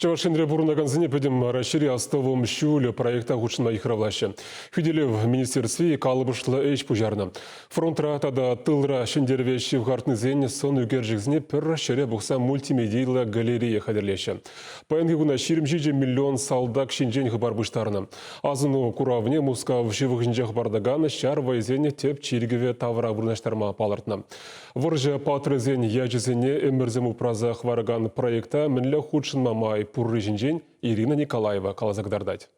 Чӑваш Енре пурӑнакансене Пӗтӗм Раҫҫейри Астӑвӑм ҫулӗ проекта хутшӑнма йыхравлаҫҫӗ. Хӳтӗлев министерстви калӑпӑшлӑ ӗҫ пуҫарнӑ. Фронтра тата тылра ҫӗнтерӗве ҫывхартнисен сӑн ӳкерчӗксене пӗр ҫӗре пухса мультимедийлӑ галерея хатӗрлеҫҫӗ. Паянхи куна 27 миллион салтак ҫинчен хыпар пуҫтарнӑ. Асӑну куравне Мускав ҫывӑхӗнче хӑпартакан ҫар вӑйӗсен тӗп чиркӗвӗ тавра вырнаҫтарма палӑртнӑ. Вӑрҫӑ паттӑрӗсен ячӗсене ӗмӗрсем упраса хӑваракан проекта мӗнле хутшӑнма май пурри ҫинчен Ирина Николаева каласа кӑтартать.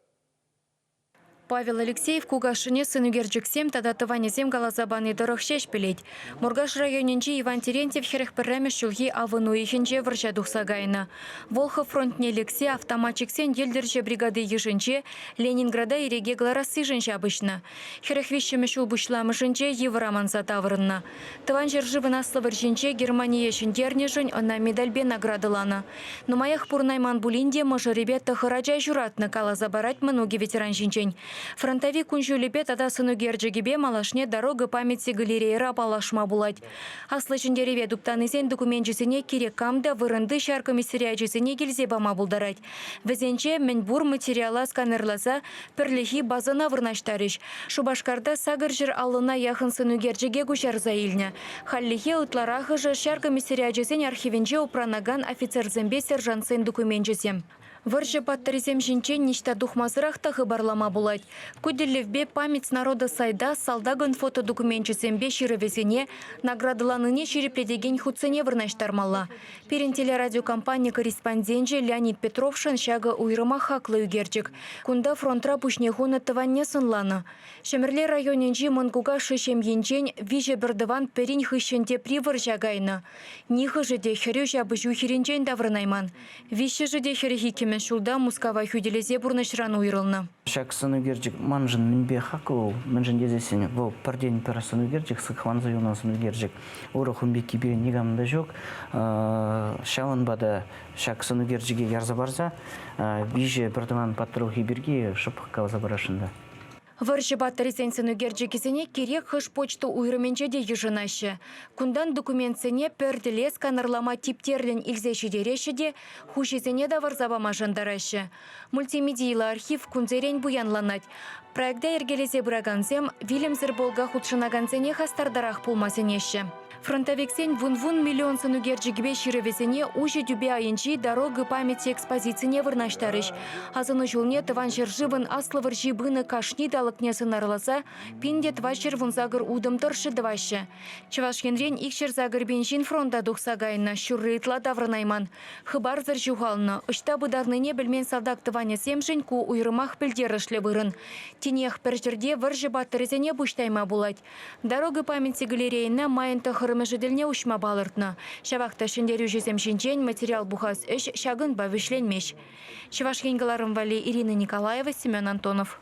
Павел Алексеев кукашшӗне сӑнӳкерчӗксем тата тӑванӗсем каласа пани тӑрӑх ҫеҫ пӗлет. Муркаш районӗнчи Иван Терентьев 41-мӗш ҫулхи авӑн уйӑхӗнче вӑрҫа тухса кайнӑ. Волхов фронтне лексе автоматчиксен йӗлтӗрҫӗ бригади йышӗнче Ленинграда ирӗке кӑларассишӗн ҫапӑҫнӑ. 43-мӗш ҫул пуҫламӑшӗнче йывӑр аманса таврӑннӑ. Тӑван ҫӗршывӑн Аслӑ вӑрҫинче Германие ҫӗнтернӗшӗн ӑна медальпе наградӑланӑ. Нумаях пурӑнайман пулин те мӑшӑрӗпе тӑхӑр ача ҫуратнӑ, каласа парать мӑнукӗ ветеран ҫинчен. Фронтовик кун-ҫулӗпе тата сӑнӳкерчӗкӗпе малашне Дорога памяти галерейӑра паллашма пулать. Аслӑ Ҫӗнтерӗве туптанисен докуменчӗсене кирек кам та вырӑнти ҫар комиссариачӗсене килсе пама пултарать. Вӗсенче мӗнпур материала сканерласа пӗрлехи базӑна вырнаҫтарӗҫ. Шупашкарта 800 аллӑна яхӑн сӑнӳкерчӗке куҫарса илнӗ. Хальлӗхе ытларахӑшӗ ҫар комиссариачӗсен архивӗнче упранакан офицерсемпе сержантсен докуменчӗсем. Вӑрҫӑ паттӑрӗсем ҫинчен ниҫта тухмасӑрах та хыпарлама пулать. Ку тӗллевпе «Память народа» сайта салтакӑн фотодокуменчӗсемпе ҫырӑвӗсене, наградӑланине ҫирӗплетекен хутсене вырнаҫтармалла. Пирӗн телерадиокомпани корреспонденчӗ Леонид Петровшӑн ҫакӑ уйрӑмах хаклӑ ӳкерчӗк. Кунта фронтра пуҫне хунӑ тӑванне сӑнланӑ. Ҫӗмӗрле районӗнчи Мӑн Кукашшӗ ҫемйинчен виҫӗ пӗртӑван пӗрин хыҫҫӑн тепри вӑрҫа кайнӑ. Нихӑшӗ те хӗрӳ ҫапӑҫу хирӗнчен таврӑнайман. Виҫҫӗшӗ те 42-мӗш ҫулта Мускава хӳтӗлесе пурнӑҫран уйрӑлнӑ. Ҫак сӑнӳкерчӗк маншӑн мӗнпе хаклӑ вӑл? Мӗншӗн тесессӗн вӑл пӗртен-пӗр сӑнӳкерчӗк, сыхланса юлнӑ сӑнӳкерчӗк. Урӑх ун пеккипе никам та ҫук. Ҫавӑнпа та ҫак сӑнӳкерчӗке ярса парса виҫӗ пӗртӑван паттӑрлӑхӗ пирки шӑп каласа парасшӑн та. Вӑрҫӑ паттӑрӗсен сӑнӳкерчӗкӗсене кирек хӑш почта уйрӑмӗнче те йышӑнаҫҫӗ. Кунтан документсене пӗр тӗле сканерлама типтерлӗн илсе ҫитереҫҫӗ те хуҫисене тавӑрса пама шантараҫҫӗ. Мультимедийлӑ архив кунсерен пуянланать. Проекта йӗркелесе пыракансем вилӗмсӗр полка хутшӑнакансене хастартарах пулма сӗнеҫҫӗ. Фронтовиксен вун-вун миллион сӑнӳкерчӗкӗпе ҫырӑвӗсене уҫӑ тӳпе айӗнчи «Дорога памяти» экспозицине вырнаҫтарӗҫ. Асӑну ҫулне Тӑван ҫӗршывӑн Аслӑ вӑрҫи пынӑ кашни талӑкне сӑнарласа 1418 утӑм тӑршшӗ тӑваҫҫӗ. Чӑваш Енрен 208 пин ҫын фронта тухса кайнӑ, ҫурри ытла таврӑнайман. Хыпарсӑр ҫухалнӑ, ӑҫта пытарнине пӗлмен салтак тӑванӗсемшӗн ку уйрӑмах пӗлтерӗшлӗ вырӑн. Тинех пӗр ҫӗрте вӑрҫӑ паттӑрӗсене пуҫ тайма пулать. Дорога памяти галерейӑна майӑн тӑххӑрмӗшӗ тӗлне уҫма палӑртнӑ. Ҫавах та ҫӗнтерӳҫӗсем ҫинчен материал пухас ӗҫ ҫакӑнпа вӗҫленмест. Чӑваш Ен кӑларӑм валли Ирина Николаева, Семен Антонов.